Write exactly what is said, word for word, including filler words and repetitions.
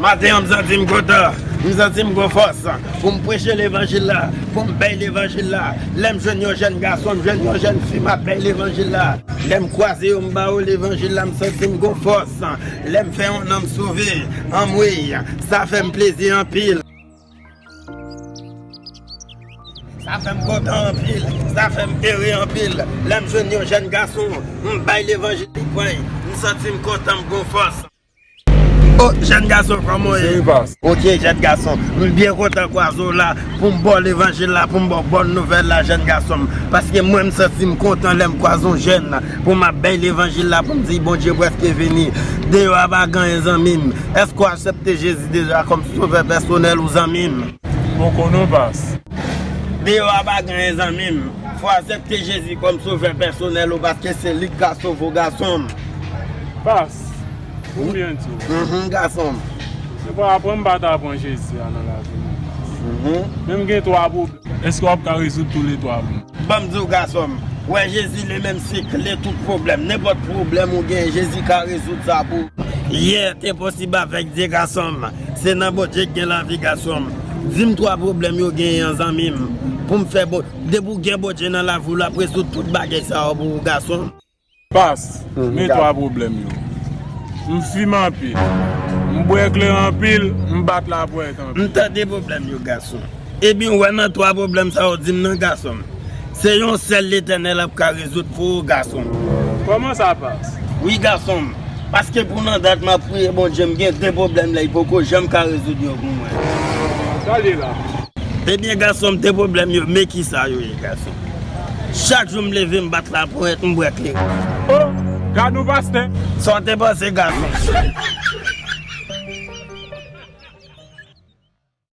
Maten an, m santi m kontan, m santi m gon fòs pou m preche levanjil la, pou m bay levanjil la. Lè m jwenn yon jèn gason, m jwenn yon jèn fi, m ap bay levanjil la. Lè m kwaze yo, m ba yo levanjil la, m santi m gon fòs. Lè m fè yon nonm sove, anmwey, sa fè m plezi anpil. Sa fè m kontan anpil, sa fè m ere anpil. Lè m jwenn yon jèn gason, m bay levanjil li pran, m santi m kontan, m gon fòs. O, jèn gason, kòman w ye? Seri pas. Ok, jèn gason, m byen kontan kwaze w la pou m ba w levanjil la, pou m ba w bòn nouvèl la, jèn gason m. Paske mwen, m santi m kontan lè m kwaze yon jèn pou m ap bay levanjil la, pou m di Bondye prèske vini. Deyò a pa gen anyen, zanmi m. Èske w aksepte Jezi deja kòm sovè pèsonèl ou, zanmi m? Poko non, pas. Deyò a pa gen anyen, zanmi m. Fò w aksepte Jezi kòm sovè pèsonèl ou, paske se li k ka sove w, gason m. Pas, ou byen di w. Mhm, gason m. Se pa aprann m pa ta pran Jezi a nan lavi mwen. Mhm. Men m gen twa pwoblèm. Èske w ap ka rezoud toulètwa pou mwen? Ban m di w, gason m. Wè, Jezi li menm se kle tout pwoblèm. Nenpòt pwoblèm ou gen, Jezi ka rezoud sa pou ou. Yè te posib avèk Dye, gason m. Se nan Bondye k gen lavi, gason m. Di m twa pwoblèm yo genyen an, zanmi m, pou m fè bon. Depi w gen Bondye nan lavi w, l ap rezoud tout bagay sa yo pou ou, gason m. Pas, mhm, men twa pwoblèm yo. M fimen anpil. M bwè kleren anpil, m bat lapòt anpil. M tande pwoblèm yo, gason. Ebyen, w wè nan twa pwoblèm sa yo di m nan, gason m. Se yon sèl Letènèl ap ka rezoud pou ou, gason m. Kòman sa, pas? Wi, gason m. Paske pou nan dat m ap priye Bondye, m gen de pwoblèm la, li poko janm ka rezoud yo pou mwen. Sa l ye la? Ebyen, gason m, de pwoblèm yo, men ki sa yo ye, gason m. Chak jou m leve, m bat laponyèt, m bwè kleren. O, gad yon pastè. Sa w te panse, gason m?